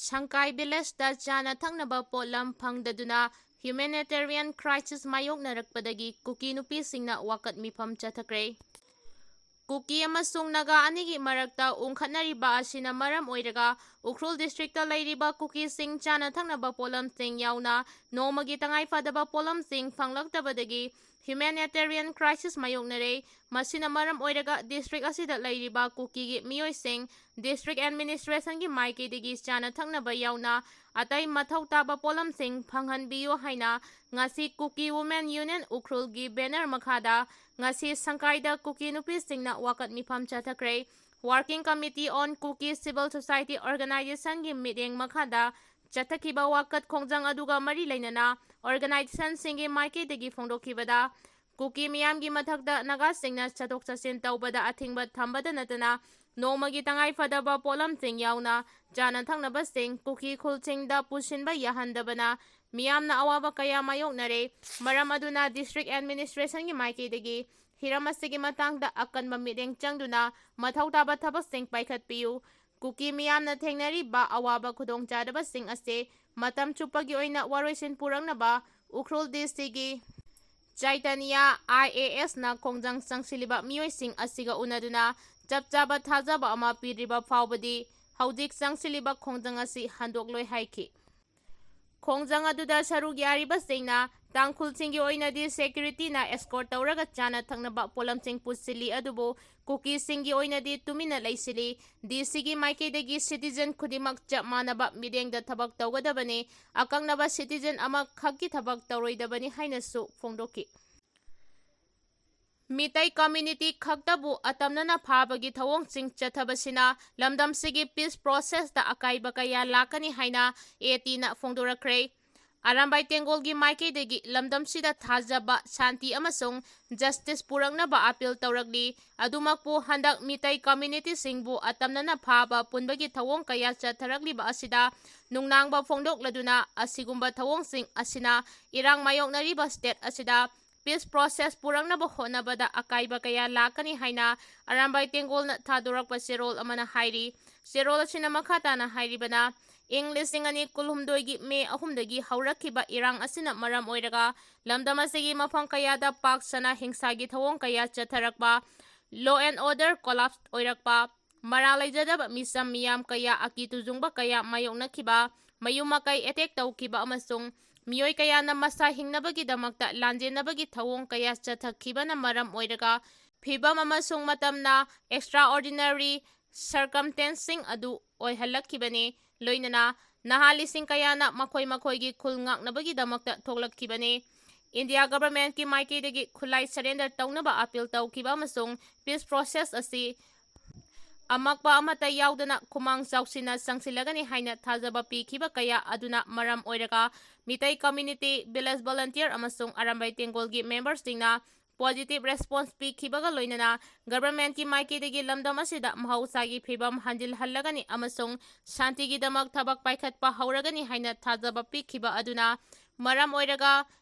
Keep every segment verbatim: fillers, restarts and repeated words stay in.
ꯁꯪꯀꯥꯏ ꯚꯤꯂꯦꯖꯇ ꯆꯥꯅ ꯊꯛꯅꯕ ꯄꯣꯠꯂꯝ ꯐꯪꯗꯗꯨꯅ humanitarian crisis ꯃꯥꯌꯣꯛꯅꯔꯛꯄꯗꯒꯤ ꯀꯨꯀꯤ ꯅꯨꯄꯤꯁꯤꯡꯅ ꯋꯥꯀꯠ ꯃꯤꯐꯝ ꯆꯠꯊꯈ꯭ꯔꯦ꯫ ꯀꯨꯀꯤ ꯑꯃꯁꯨꯡ ꯅꯥꯒꯥ ꯑꯅꯤꯒꯤ ꯃꯔꯛꯇ ꯎꯪꯈꯠꯅꯔꯤꯕ ꯑꯁꯤꯅ ꯃꯔꯝ ꯑꯣꯏꯔꯒ ꯎꯈ꯭ꯔꯨꯜ ꯗꯤꯁꯇ꯭ꯔꯤꯛꯇ ꯂꯩꯔꯤꯕ ꯀꯨꯀꯤꯁꯤꯡ ꯆꯥꯅ ꯊꯛꯅꯕ ꯄꯣꯠꯂꯝꯁꯤꯡ ꯌꯥꯎꯅ ꯅꯣꯡꯃꯒꯤ ꯇꯉꯥꯏ ꯐꯗꯕ ꯄꯣꯠꯂꯝꯁꯤꯡ ꯐꯪꯂꯛꯇꯕꯗꯒꯤ humanitarian crisis ꯃꯥꯌꯣꯛꯅꯔꯦ꯫ ꯃꯁꯤꯅ ꯃꯔꯝ ꯑꯣꯏꯔꯒ ꯗꯤꯁꯇ꯭ꯔꯤꯛ ꯑꯁꯤꯗ ꯂꯩꯔꯤꯕ ꯀꯨꯀꯤꯒꯤ ꯃꯤꯑꯣꯏꯁꯤꯡ ꯗꯤꯁꯇ꯭ꯔꯤꯛ ꯑꯦꯗꯃꯤꯅꯤꯁꯇ꯭ꯔꯦꯁꯟꯒꯤ ꯃꯥꯏꯀꯩꯗꯒꯤ ꯆꯥꯅ ꯊꯛꯅꯕ ꯌꯥꯎꯅ ꯑꯇꯩ ꯃꯊꯧ ꯇꯥꯕ ꯄꯣꯠꯂꯝꯁꯤꯡ ꯐꯪꯍꯟꯕꯤꯌꯨ ꯍꯥꯏꯅ ꯉꯁꯤ ꯀꯨꯀꯤ ꯋꯨꯃꯦꯟ ꯌꯨꯅꯤꯌꯟ ꯎꯈ꯭ꯔꯨꯜꯒꯤ ꯕꯦꯅꯔ ꯃꯈꯥꯗ ꯉꯁꯤ ꯁꯪꯀꯥꯏꯗ ꯀꯨꯀꯤ ꯅꯨꯄꯤꯁꯤꯡꯅ ꯋꯥꯀꯠ ꯃꯤꯐꯝ ꯆꯠꯊꯈ꯭ꯔꯦ꯫ Working Committee on Kuki Civil Society Organizationꯒꯤ ꯃꯤꯠꯌꯦꯡ ꯃꯈꯥꯗ ꯆꯠꯊꯈꯤꯕ ꯋꯥꯀꯠ ꯈꯣꯡꯖꯪ ꯑꯗꯨꯒ ꯃꯔꯤ ꯂꯩꯅꯅ organizationꯁꯤꯡꯒꯤ ꯃꯥꯏꯀꯩꯗꯒꯤ ꯐꯣꯡꯗꯣꯛꯈꯤꯕꯗ, ꯀꯨꯀꯤ ꯃꯤꯌꯥꯝꯒꯤ ꯃꯊꯛꯇ ꯅꯥꯒꯥꯁꯤꯡꯅ ꯆꯠꯊꯣꯛ ꯆꯠꯁꯤꯟ ꯇꯧꯕꯗ ꯑꯊꯤꯡꯕ ꯊꯝꯕꯗ ꯅꯠꯇꯅ ꯅꯣꯡꯃꯒꯤ ꯇꯉꯥꯏ ꯐꯗꯕ ꯄꯣꯠꯂꯝꯁꯤꯡ ꯌꯥꯎꯅ ꯆꯥꯅ ꯊꯛꯅꯕꯁꯤꯡ ꯀꯨꯀꯤ ꯈꯨꯜꯁꯤꯡꯗ ꯄꯨꯁꯤꯟꯕ ꯌꯥꯍꯟꯗꯕꯅ ꯃꯤꯌꯥꯝꯅ ꯑꯋꯥꯕ ꯀꯌꯥ ꯃꯥꯌꯣꯛꯅꯔꯦ꯫ ꯃꯔꯝ ꯑꯗꯨꯅ ꯗꯤꯁꯇ꯭ꯔꯤꯛ ꯑꯦꯗꯃꯤꯅꯤꯁꯇ꯭ꯔꯦꯁꯟꯒꯤ ꯃꯥꯏꯀꯩꯗꯒꯤ ꯍꯤꯔꯝ ꯑꯁꯤꯒꯤ ꯃꯇꯥꯡꯗ ꯑꯀꯟꯕ ꯃꯤꯠꯌꯦꯡ ꯆꯪꯗꯨꯅ ꯃꯊꯧ ꯇꯥꯕ ꯊꯕꯛꯁꯤꯡ ꯄꯥꯏꯈꯠꯄꯤꯌꯨ꯫ ꯀꯨꯀꯤ ꯃꯤꯌꯥꯝꯅ ꯊꯦꯡꯅꯔꯤꯕ ꯑꯋꯥꯕ ꯈꯨꯗꯣꯡꯆꯥꯗꯕꯁꯤꯡ ꯑꯁꯤ ꯃꯇꯝ ꯆꯨꯞꯄꯒꯤ ꯑꯣꯏꯅ ꯋꯥꯔꯣꯏꯁꯤꯟ ꯄꯨꯔꯛꯅꯕ ꯎꯈ꯭ꯔꯨꯜ ꯗꯤꯁꯇ꯭ꯔꯤꯛꯀꯤ ꯆꯥꯏꯇꯟꯌꯥ ꯑꯥꯏ ꯑꯦ ꯑꯦꯁꯅ ꯈꯣꯡꯖꯪ ꯆꯪꯁꯤꯜꯂꯤꯕ ꯃꯤꯑꯣꯏꯁꯤꯡ ꯑꯁꯤꯒ ꯎꯅꯗꯨꯅ ꯆꯞ ꯆꯥꯕ ꯊꯥꯖꯕ ꯑꯃ ꯄꯤꯗ꯭ꯔꯤꯕ ꯐꯥꯎꯕꯗꯤ ꯍꯧꯖꯤꯛ ꯆꯪꯁꯤꯜꯂꯤꯕ ꯈꯣꯡꯖꯪ ꯑꯁꯤ ꯍꯟꯗꯣꯛꯂꯣꯏ ꯍꯥꯏꯈꯤ꯫ ꯈꯣꯡꯖꯪ ꯑꯗꯨꯗ ꯁꯔꯨꯛ ꯌꯥꯔꯤꯕꯁꯤꯡꯅ ꯇꯥꯡꯈꯨꯜꯁꯤꯡꯒꯤ ꯑꯣꯏꯅꯗꯤ ꯁꯦꯀ꯭ꯌꯨꯔꯤꯇꯤꯅ ꯑꯦꯁꯀꯣꯔꯠ ꯇꯧꯔꯒ ꯆꯥꯅ ꯊꯛꯅꯕ ꯄꯣꯠꯂꯝꯁꯤꯡ ꯄꯨꯁꯤꯜꯂꯤ, ꯑꯗꯨꯕꯨ ꯀꯨꯀꯤꯁꯤꯡꯒꯤ ꯑꯣꯏꯅꯗꯤ ꯇꯨꯃꯤꯟꯅ ꯂꯩꯁꯤꯜꯂꯤ꯫ ꯗꯤ ꯁꯤꯒꯤ ꯃꯥꯏꯀꯩꯗꯒꯤ ꯁꯤꯇꯤꯖꯟ ꯈꯨꯗꯤꯡꯃꯛ ꯆꯞ ꯃꯥꯟꯅꯕ ꯃꯤꯠꯌꯦꯡꯗ ꯊꯕꯛ ꯇꯧꯒꯗꯕꯅꯤ, ꯑꯀꯛꯅꯕ ꯁꯤꯇꯤꯖꯟ ꯑꯃꯈꯛꯀꯤ ꯊꯕꯛ ꯇꯧꯔꯣꯏꯗꯕꯅꯤ ꯍꯥꯏꯅꯁꯨ ꯐꯣꯡꯗꯣꯛꯈꯤ꯫ ꯃꯤꯇꯩ ꯀꯝꯃ꯭ꯌꯨꯅꯤꯇꯤ ꯈꯛꯇꯕꯨ ꯑꯇꯝꯅꯅ ꯐꯥꯕꯒꯤ ꯊꯧꯑꯣꯡꯁꯤꯡ ꯆꯠꯊꯕꯁꯤꯅ ꯂꯝꯗꯝꯁꯤꯒꯤ ꯄꯤꯁ ꯄ꯭ꯔꯣꯁꯦꯁꯇ ꯑꯀꯥꯏꯕ ꯀꯌꯥ ꯂꯥꯛꯀꯅꯤ ꯍꯥꯏꯅ ꯑꯦ ꯇꯤꯅ ꯐꯣꯡꯗꯣꯔꯛꯈ꯭ꯔꯦ꯫ ꯑꯔꯥꯝꯕꯥꯏ ꯇꯦꯡꯒꯣꯜꯒꯤ ꯃꯥꯏꯀꯩꯗꯒꯤ ꯂꯝꯗꯝꯁꯤꯗ ꯊꯥꯖꯕ, ꯁꯥꯟꯇꯤ ꯑꯃꯁꯨꯡ ꯖꯁꯇꯤꯁ ꯄꯨꯔꯛꯅꯕ ꯑꯥꯄꯤꯜ ꯇꯧꯔꯛꯂꯤ꯫ ꯑꯗꯨꯃꯛꯄꯨ ꯍꯟꯗꯛ ꯃꯤꯇꯩ ꯀꯝꯃ꯭ꯌꯨꯅꯤꯇꯤꯁꯤꯡꯕꯨ ꯑꯇꯝꯅꯅ ꯐꯥꯕ ꯄꯨꯟꯕꯒꯤ ꯊꯧꯑꯣꯡ ꯀꯌꯥ ꯆꯠꯊꯔꯛꯂꯤꯕ ꯑꯁꯤꯗ ꯅꯨꯡꯅꯥꯡꯕ ꯐꯣꯡꯗꯣꯛꯂꯗꯨꯅ ꯑꯁꯤꯒꯨꯝꯕ ꯊꯧꯑꯣꯡꯁꯤꯡ ꯑꯁꯤꯅ ꯏꯔꯥꯡ ꯃꯥꯌꯣꯛꯅꯔꯤꯕ ꯁ꯭ꯇꯦꯠ ꯑꯁꯤꯗ ꯄꯤꯁ ꯄ꯭ꯔꯣꯁꯦꯁ ꯄꯨꯔꯛꯅꯕ ꯍꯣꯠꯅꯕꯗ ꯑꯀꯥꯏꯕ ꯀꯌꯥ ꯂꯥꯛꯀꯅꯤ ꯍꯥꯏꯅ ꯑꯔꯥꯝꯕꯥꯏ ꯇꯦꯡꯒꯣꯜꯅ ꯊꯥꯗꯣꯔꯛꯄ ꯆꯦꯔꯣꯜ ꯑꯃꯅ ꯍꯥꯏꯔꯤ꯫ ꯆꯦꯔꯣꯜ ꯑꯁꯤꯅ ꯃꯈꯥ ꯇꯥꯅ ꯍꯥꯏꯔꯤꯕꯅ, ꯏꯪ ꯂꯤꯁꯤꯡ ꯑꯅꯤ ꯀꯨꯟꯍꯨꯝꯗꯣꯏꯒꯤ ꯃꯦ ꯑꯍꯨꯝꯗꯒꯤ ꯍꯧꯔꯛꯈꯤꯕ ꯏꯔꯥꯡ ꯑꯁꯤꯅ ꯃꯔꯝ ꯑꯣꯏꯔꯒ ꯂꯝꯗꯝ ꯑꯁꯤꯒꯤ ꯃꯐꯝ ꯀꯌꯥꯗ ꯄꯥꯛ ꯁꯟꯅ ꯍꯤꯡꯁꯥꯒꯤ ꯊꯧꯑꯣꯡ ꯀꯌꯥ ꯆꯠꯊꯔꯛꯄ, law and order collapse ꯑꯣꯏꯔꯛꯄ, ꯃꯔꯥꯜ ꯂꯩꯖꯗꯕ ꯃꯤꯆꯝ ꯃꯤꯌꯥꯝ ꯀꯌꯥ, ꯑꯀꯤ ꯇꯨꯖꯨꯡꯕ ꯀꯌꯥ ꯃꯥꯌꯣꯛꯅꯈꯤꯕ, ꯃꯌꯨꯝ ꯃꯀꯩ attack ꯇꯧꯈꯤꯕ ꯑꯃꯁꯨꯡ ꯃꯤꯑꯣꯏ ꯀꯌꯥꯅ ꯃꯁꯥ ꯍꯤꯡꯅꯕꯒꯤꯗꯃꯛꯇ ꯂꯥꯟꯖꯦꯟꯅꯕꯒꯤ ꯊꯧꯑꯣꯡ ꯀꯌꯥ ꯆꯠꯊꯈꯤꯕꯅ ꯃꯔꯝ ꯑꯣꯏꯔꯒ ꯐꯤꯚꯝ ꯑꯃꯁꯨꯡ ꯃꯇꯝꯅ extraordinary circumstanceꯁꯤꯡ ꯑꯗꯨ ꯑꯣꯏꯍꯜꯂꯛꯈꯤꯕꯅꯤ꯫ ꯂꯣꯏꯅꯅ ꯅꯍꯥ ꯂꯤꯁꯤꯡ ꯀꯌꯥꯅ ꯃꯈꯣꯏ ꯃꯈꯣꯏꯒꯤ ꯈꯨꯜ ꯉꯥꯛꯅꯕꯒꯤꯗꯃꯛꯇ ꯊꯣꯛꯂꯛꯈꯤꯕꯅꯤ꯫ India governmentꯀꯤ ꯃꯥꯏꯀꯩꯗꯒꯤ ꯈꯨꯠꯂꯥꯏ surrender ꯇꯧꯅꯕ appeal ꯇꯧꯈꯤꯕ ꯑꯃꯁꯨꯡ peace process ꯑꯁꯤ ꯑꯃꯛꯄ ꯑꯃꯠꯇ ꯌꯥꯎꯗꯅ ꯈꯨꯃꯥꯡ ꯆꯥꯎꯁꯤꯟꯅ ꯆꯪꯁꯤꯜꯂꯒꯅꯤ ꯍꯥꯏꯅ ꯊꯥꯖꯕ ꯄꯤꯈꯤꯕ ꯀꯌꯥ ꯑꯗꯨꯅ ꯃꯔꯝ ꯑꯣꯏꯔꯒ ꯃꯤꯇꯩ community, village volunteer ꯑꯃꯁꯨꯡ ꯑꯔꯥꯝꯕꯥꯏ ꯇꯦꯡꯒꯣꯜꯒꯤ memberꯁꯤꯡꯅ positive response ꯄꯤꯈꯤꯕꯒ ꯂꯣꯏꯅꯅ governmentꯀꯤ ꯃꯥꯏꯀꯩꯗꯒꯤ ꯂꯝꯗꯝ ꯑꯁꯤꯗ ꯃꯍꯧꯁꯥꯒꯤ ꯐꯤꯕꯝ ꯍꯟꯖꯤꯜꯍꯜꯂꯒꯅꯤ ꯑꯃꯁꯨꯡ ꯁꯥꯟꯇꯤꯒꯤꯗꯃꯛ ꯊꯕꯛ ꯄꯥꯏꯈꯠꯄ ꯍꯧꯔꯒꯅꯤ ꯍꯥꯏꯅ ꯊꯥꯖꯕ ꯄꯤꯈꯤꯕ ꯑꯗꯨꯅ ꯃꯔꯝ ꯑꯣꯏꯔꯒ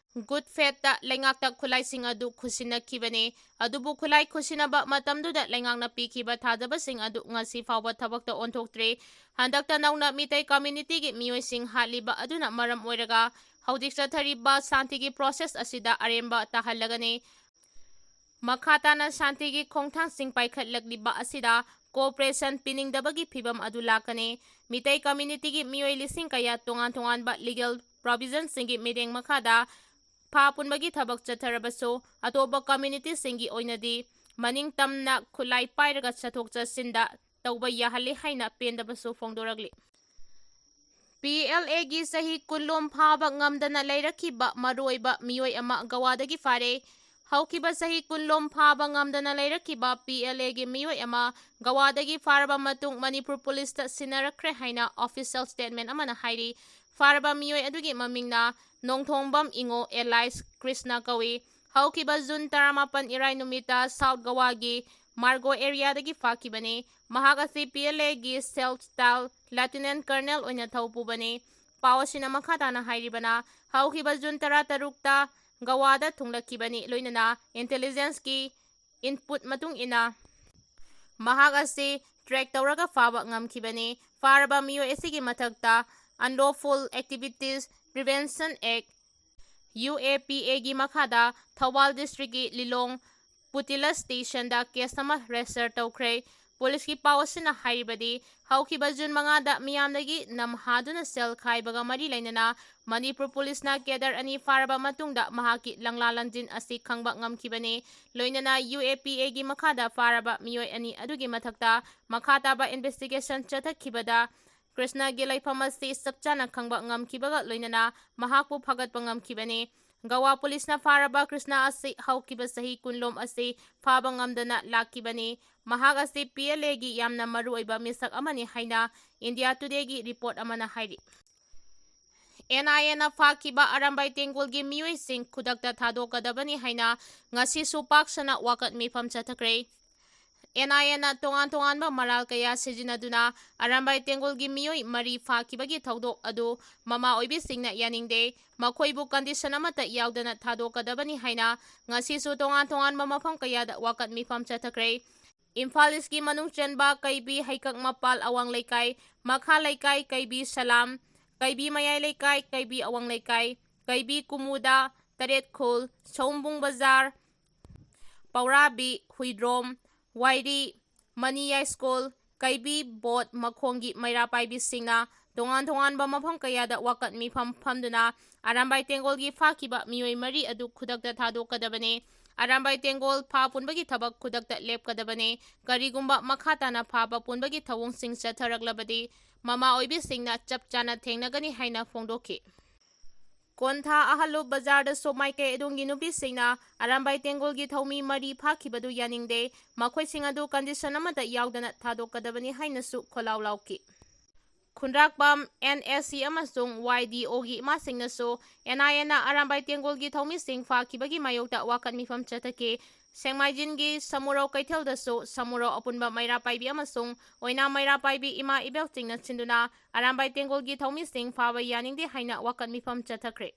good faithꯇ ꯂꯩꯉꯥꯛꯇ ꯈꯨꯠꯂꯥꯏꯁꯤꯡ ꯑꯗꯨ ꯈꯨꯠꯁꯤꯟꯅꯈꯤꯕꯅꯤ꯫ ꯑꯗꯨꯕꯨ ꯈꯨꯠꯂꯥꯏ ꯈꯨꯠꯁꯤꯟꯅꯕ ꯃꯇꯝꯗꯨꯗ ꯂꯩꯉꯥꯛꯅ ꯄꯤꯈꯤꯕ ꯊꯥꯖꯕꯁꯤꯡ ꯑꯗꯨ ꯉꯁꯤ ꯐꯥꯎꯕ ꯊꯕꯛꯇ ꯑꯣꯟꯊꯣꯛꯇ꯭ꯔꯤ꯫ ꯍꯟꯗꯛꯇ ꯅꯧꯅ ꯃꯤꯇꯩ communityꯒꯤ ꯃꯤꯑꯣꯏꯁꯤꯡ ꯍꯥꯠꯂꯤꯕ ꯑꯗꯨꯅ ꯃꯔꯝ ꯑꯣꯏꯔꯒ ꯍꯧꯖꯤꯛ ꯆꯠꯊꯔꯤꯕ ꯁꯥꯟꯇꯤꯒꯤ process ꯑꯁꯤꯗ ꯑꯔꯦꯝꯕ ꯇꯥꯍꯜꯂꯒꯅꯤ꯫ ꯃꯈꯥ ꯇꯥꯅ ꯁꯥꯟꯇꯤꯒꯤ ꯈꯣꯡꯊꯥꯡꯁꯤꯡ ꯄꯥꯏꯈꯠꯂꯛꯂꯤꯕ ꯑꯁꯤꯗ cooperation ꯄꯤꯅꯤꯡꯗꯕꯒꯤ ꯐꯤꯕꯝ ꯑꯗꯨ ꯂꯥꯛꯀꯅꯤ꯫ ꯃꯤꯇꯩ communityꯒꯤ ꯃꯤꯑꯣꯏ ꯂꯤꯁꯤꯡ ꯀꯌꯥ ꯇꯣꯉꯥꯟ ꯇꯣꯉꯥꯟꯕ legal provisionꯁꯤꯡꯒꯤ ꯃꯤꯠꯌꯦꯡ ꯃꯈꯥꯗ ꯐꯥ ꯄꯨꯟꯕꯒꯤ ꯊꯕꯛ ꯆꯠꯊꯔꯕꯁꯨ, ꯑꯇꯣꯞꯄ communityꯁꯤꯡꯒꯤ ꯑꯣꯏꯅꯗꯤ ꯃꯅꯤꯡ ꯇꯝꯅ ꯈꯨꯠꯂꯥꯏ ꯄꯥꯏꯔꯒ ꯆꯠꯊꯣꯛ ꯆꯠꯁꯤꯟꯗ ꯇꯧꯕ ꯌꯥꯍꯜꯂꯤ ꯍꯥꯏꯅ ꯄꯦꯟꯗꯕꯁꯨ ꯐꯣꯡꯗꯣꯔꯛꯂꯤ꯫ PLAꯒꯤ ꯆꯍꯤ ꯀꯨꯟꯂꯣꯝ ꯐꯥꯕ ꯉꯝꯗꯅ ꯂꯩꯔꯛꯈꯤꯕ ꯃꯔꯨꯑꯣꯏꯕ ꯃꯤꯑꯣꯏ ꯑꯃ ꯒꯋꯥꯗꯒꯤ ꯐꯥꯔꯦ꯫ ꯍꯧꯈꯤꯕ ꯆꯍꯤ ꯀꯨꯟꯂꯣꯝ ꯐꯥꯕ ꯉꯝꯗꯅ ꯂꯩꯔꯛꯈꯤꯕ PLAꯒꯤ ꯃꯤꯑꯣꯏ ꯑꯃ ꯒꯋꯥꯗꯒꯤ ꯐꯥꯔꯕ ꯃꯇꯨꯡ ꯃꯅꯤꯄꯨꯔ ꯄꯨꯂꯤꯁꯇ ꯁꯤꯟꯅꯔꯛꯈ꯭ꯔꯦ ꯍꯥꯏꯅ official statement ꯑꯃꯅ ꯍꯥꯏꯔꯤ꯫ ꯐꯥꯔꯕ ꯃꯤꯑꯣꯏ ꯑꯗꯨꯒꯤ ꯃꯃꯤꯡꯅ ꯅꯣꯡꯊꯣꯡꯕꯝ ꯏꯉꯣ alias ꯀ꯭ꯔꯤꯁꯅ ꯀꯧꯏ꯫ ꯍꯧꯈꯤꯕ June ꯇꯔꯥꯃꯥꯄꯟ ꯏꯔꯥꯏ ꯅꯨꯃꯤꯠꯇ South ꯒꯋꯥꯒꯤ ꯃꯥꯔꯒꯣ areaꯗꯒꯤ ꯐꯥꯈꯤꯕꯅꯤ꯫ ꯃꯍꯥꯛ ꯑꯁꯤ PLAꯒꯤ self style Lieutenant Colonel ꯑꯣꯏꯅ ꯊꯧ ꯄꯨꯕꯅꯤ꯫ ꯄꯥꯎ ꯑꯁꯤꯅ ꯃꯈꯥ ꯇꯥꯅ ꯍꯥꯏꯔꯤꯕꯅ, ꯍꯧꯈꯤꯕ June ꯇꯔꯥꯇꯔꯨꯛꯇ ꯒꯋꯥꯗ ꯊꯨꯡꯂꯛꯈꯤꯕꯅꯤ, ꯂꯣꯏꯅꯅ intelligenceꯀꯤ input ꯃꯇꯨꯡ ꯏꯟꯅ ꯃꯍꯥꯛ ꯑꯁꯤ track ꯇꯧꯔꯒ ꯐꯥꯕ ꯉꯝꯈꯤꯕꯅꯤ꯫ ꯐꯥꯔꯕ ꯃꯤꯑꯣꯏ ꯑꯁꯤꯒꯤ ꯃꯊꯛꯇ Unlawful Activities Prevention Act, U A P Aꯒꯤ ꯃꯈꯥꯗ ꯊꯧꯕꯥꯜ districtꯀꯤ ꯂꯤꯂꯣꯡ ꯄꯨꯇꯤꯂ stationꯗ case ꯑꯃ register ꯇꯧꯈ꯭ꯔꯦ꯫ Policeꯀꯤ ꯄꯥꯎ ꯑꯁꯤꯅ ꯍꯥꯏꯔꯤꯕꯗꯤ, ꯍꯧꯈꯤꯕ June ꯃꯉꯥꯗ ꯃꯤꯌꯥꯝꯗꯒꯤ ꯅꯝꯍꯥꯗꯨꯅ ꯁꯦꯜ ꯈꯥꯏꯕꯒ ꯃꯔꯤ ꯂꯩꯅꯅ ꯃꯅꯤꯄꯨꯔ Policeꯅ cadre ꯑꯅꯤ ꯐꯥꯔꯕ ꯃꯇꯨꯡꯗ ꯃꯍꯥꯛꯀꯤ ꯂꯪꯂꯥ ꯂꯪꯖꯤꯟ ꯑꯁꯤ ꯈꯪꯕ ꯉꯝꯈꯤꯕꯅꯤ꯫ ꯂꯣꯏꯅꯅ U A P Aꯒꯤ ꯃꯈꯥꯗ ꯐꯥꯔꯕ ꯃꯤꯑꯣꯏ ꯑꯅꯤ ꯑꯗꯨꯒꯤ ꯃꯊꯛꯇ ꯃꯈꯥ ꯇꯥꯕ investigation ꯆꯠꯊꯈꯤꯕꯗ ꯀ꯭ꯔꯤꯁꯅꯒꯤ ꯂꯩꯐꯝ ꯑꯁꯤ ꯆꯞ ꯆꯥꯅ ꯈꯪꯕ ꯉꯝꯈꯤꯕꯒ ꯂꯣꯏꯅꯅ ꯃꯍꯥꯛꯄꯨ ꯐꯥꯒꯠꯄ ꯉꯝꯈꯤꯕꯅꯤ꯫ ꯒꯋꯥ Policeꯅ ꯐꯥꯔꯕ ꯀ꯭ꯔꯤꯁꯅ ꯑꯁꯤ ꯍꯧꯈꯤꯕ ꯆꯍꯤ ꯀꯨꯟ ꯂꯣꯝ ꯑꯁꯤ ꯐꯥꯕ ꯉꯝꯗꯅ ꯂꯥꯛꯈꯤꯕꯅꯤ꯫ ꯃꯍꯥꯛ ꯑꯁꯤ P L Aꯒꯤ ꯌꯥꯝꯅ ꯃꯔꯨꯑꯣꯏꯕ ꯃꯤꯁꯛ ꯑꯃꯅꯤ ꯍꯥꯏꯅ India Todayꯒꯤ report ꯑꯃꯅ ꯍꯥꯏꯔꯤ꯫ N I Aꯅ ꯐꯥꯈꯤꯕ ꯑꯔꯥꯝꯕꯥꯏ ꯇꯦꯡꯒꯣꯜꯒꯤ ꯃꯤꯑꯣꯏꯁꯤꯡ ꯈꯨꯗꯛꯇ ꯊꯥꯗꯣꯛꯀꯗꯕꯅꯤ ꯍꯥꯏꯅ ꯉꯁꯤꯁꯨ ꯄꯥꯛ ꯁꯟꯅ ꯋꯥꯀꯠ ꯃꯤꯐꯝ ꯆꯠꯊꯈ꯭ꯔꯦ꯫ N I Aꯅ ꯇꯣꯉꯥꯟ ꯇꯣꯉꯥꯟꯕ ꯃꯔꯥꯜ ꯀꯌꯥ ꯁꯤꯖꯤꯟꯅꯗꯨꯅ ꯑꯔꯥꯝꯕꯥꯏ ꯇꯦꯡꯒꯣꯜꯒꯤ ꯃꯤꯑꯣꯏ ꯃꯔꯤ ꯐꯥꯈꯤꯕꯒꯤ ꯊꯧꯗꯣꯛ ꯑꯗꯨ ꯃꯃꯥ ꯑꯣꯏꯕꯤꯁꯤꯡꯅ ꯌꯥꯅꯤꯡꯗꯦ꯫ ꯃꯈꯣꯏꯕꯨ condition ꯑꯃꯠꯇ ꯌꯥꯎꯗꯅ ꯊꯥꯗꯣꯛꯀꯗꯕꯅꯤ ꯍꯥꯏꯅ ꯉꯁꯤꯁꯨ ꯇꯣꯉꯥꯟ ꯇꯣꯉꯥꯟꯕ ꯃꯐꯝ ꯀꯌꯥꯗ ꯋꯥꯀꯠ ꯃꯤꯐꯝ ꯆꯠꯊꯈ꯭ꯔꯦ꯫ ꯏꯝꯐꯥꯜ Eastꯀꯤ ꯃꯅꯨꯡ ꯆꯟꯕ ꯀꯩꯕꯤ ꯍꯩꯀꯛ ꯃꯄꯥꯜ ꯑꯋꯥꯡ ꯂꯩꯀꯥꯏ, ꯃꯈꯥ ꯂꯩꯀꯥꯏ ꯀꯩꯕꯤ ꯁꯂꯥꯝ, ꯀꯩꯕꯤ ꯃꯌꯥꯏ ꯂꯩꯀꯥꯏ, ꯀꯩꯕꯤ ꯑꯋꯥꯡ ꯂꯩꯀꯥꯏ, ꯀꯩꯕꯤ ꯀꯨꯃꯨꯗ, ꯇꯔꯦꯠꯈꯨꯜ, ꯁꯑꯣꯝꯕꯨꯡ ꯕꯖꯥꯔ, ꯄꯧꯔꯥꯕꯤ, ꯍꯨꯏꯗ꯭ꯔꯣꯝ, ꯋꯥꯏꯔꯤ, ꯃꯅꯤ ꯌꯥꯏꯁ꯭ꯀꯨꯜ, ꯀꯩꯕꯤ ꯕꯣꯠ ꯃꯈꯣꯡꯒꯤ ꯃꯩꯔꯥ ꯄꯥꯏꯕꯤꯁꯤꯡꯅ ꯇꯣꯉꯥꯟ ꯇꯣꯉꯥꯟꯕ ꯃꯐꯝ ꯀꯌꯥꯗ ꯋꯥꯀꯠ ꯃꯤꯐꯝ ꯐꯝꯗꯨꯅ ꯑꯔꯥꯝꯕꯥꯏ ꯇꯦꯡꯒꯣꯜꯒꯤ ꯐꯥꯈꯤꯕ ꯃꯤꯑꯣꯏ ꯃꯔꯤ ꯑꯗꯨ ꯈꯨꯗꯛꯇ ꯊꯥꯗꯣꯛꯀꯗꯕꯅꯤ꯫ ꯑꯔꯥꯝꯕꯥꯏ ꯇꯦꯡꯒꯣꯜ ꯐꯥ ꯄꯨꯟꯕꯒꯤ ꯊꯕꯛ ꯈꯨꯗꯛꯇ ꯂꯦꯞꯀꯗꯕꯅꯤ꯫ ꯀꯔꯤꯒꯨꯝꯕ ꯃꯈꯥ ꯇꯥꯅ ꯐꯥꯕ ꯄꯨꯟꯕꯒꯤ ꯊꯧꯑꯣꯡꯁꯤꯡ ꯆꯠꯊꯔꯛꯂꯕꯗꯤ ꯃꯃꯥ ꯑꯣꯏꯕꯤꯁꯤꯡꯅ ꯆꯞ ꯆꯥꯅ ꯊꯦꯡꯅꯒꯅꯤ ꯍꯥꯏꯅ ꯐꯣꯡꯗꯣꯛꯈꯤ꯫ ꯀꯣꯟꯊꯥ ꯑꯍꯜꯂꯨꯞ ꯕꯖꯥꯔꯗꯁꯨ ꯃꯥꯏꯀꯩ ꯑꯗꯣꯝꯒꯤ ꯅꯨꯄꯤꯁꯤꯡꯅ ꯑꯔꯥꯝꯕꯥꯏ ꯇꯦꯡꯒꯣꯜꯒꯤ ꯊꯧꯃꯤ ꯃꯔꯤ ꯐꯥꯈꯤꯕꯗꯨ ꯌꯥꯅꯤꯡꯗꯦ꯫ ꯃꯈꯣꯏꯁꯤꯡ ꯑꯗꯨ condition ꯑꯃꯠꯇ ꯌꯥꯎꯗꯅ ꯊꯥꯗꯣꯛꯀꯗꯕꯅꯤ ꯍꯥꯏꯅꯁꯨ ꯈꯣꯜꯂꯥꯎ ꯂꯥꯎꯈꯤ꯫ ꯈꯨꯟꯗ꯭ꯔꯥꯛꯄꯝ N S C ꯑꯃꯁꯨꯡ Y D Oꯒꯤ ꯏꯃꯥꯁꯤꯡꯅꯁꯨ N I Aꯅ Arambai ꯇꯦꯡꯒꯣꯜꯒꯤ ꯊꯧꯃꯤꯁꯤꯡ ꯐꯥꯈꯤꯕꯒꯤ ꯃꯥꯌꯣꯛꯇ ꯋꯥꯀꯠ ꯃꯤꯐꯝ ꯆꯠꯊꯈꯤ꯫ ꯁꯦꯡꯃꯥꯏꯖꯤꯟꯒꯤ ꯁꯃꯨꯔꯧ ꯀꯩꯊꯦꯜꯗꯁꯨ ꯁꯃꯨꯔꯧ ꯑꯄꯨꯟꯕ ꯃꯩꯔꯥ ꯄꯥꯏꯕꯤ ꯑꯃꯁꯨꯡ ꯑꯣꯏꯅꯥꯝ ꯃꯩꯔꯥ ꯄꯥꯏꯕꯤ ꯏꯃꯥ ꯏꯕꯦꯜꯁꯤꯡꯅ ꯁꯤꯟꯗꯨꯅ ꯑꯔꯥꯝꯕꯥꯏ ꯇꯦꯡꯒꯣꯜꯒꯤ ꯊꯧꯃꯤꯁꯤꯡ ꯐꯥꯕ ꯌꯥꯅꯤꯡꯗꯦ ꯍꯥꯏꯅ ꯋꯥꯀꯠ ꯃꯤꯐꯝ ꯆꯠꯊꯈ꯭ꯔꯦ꯫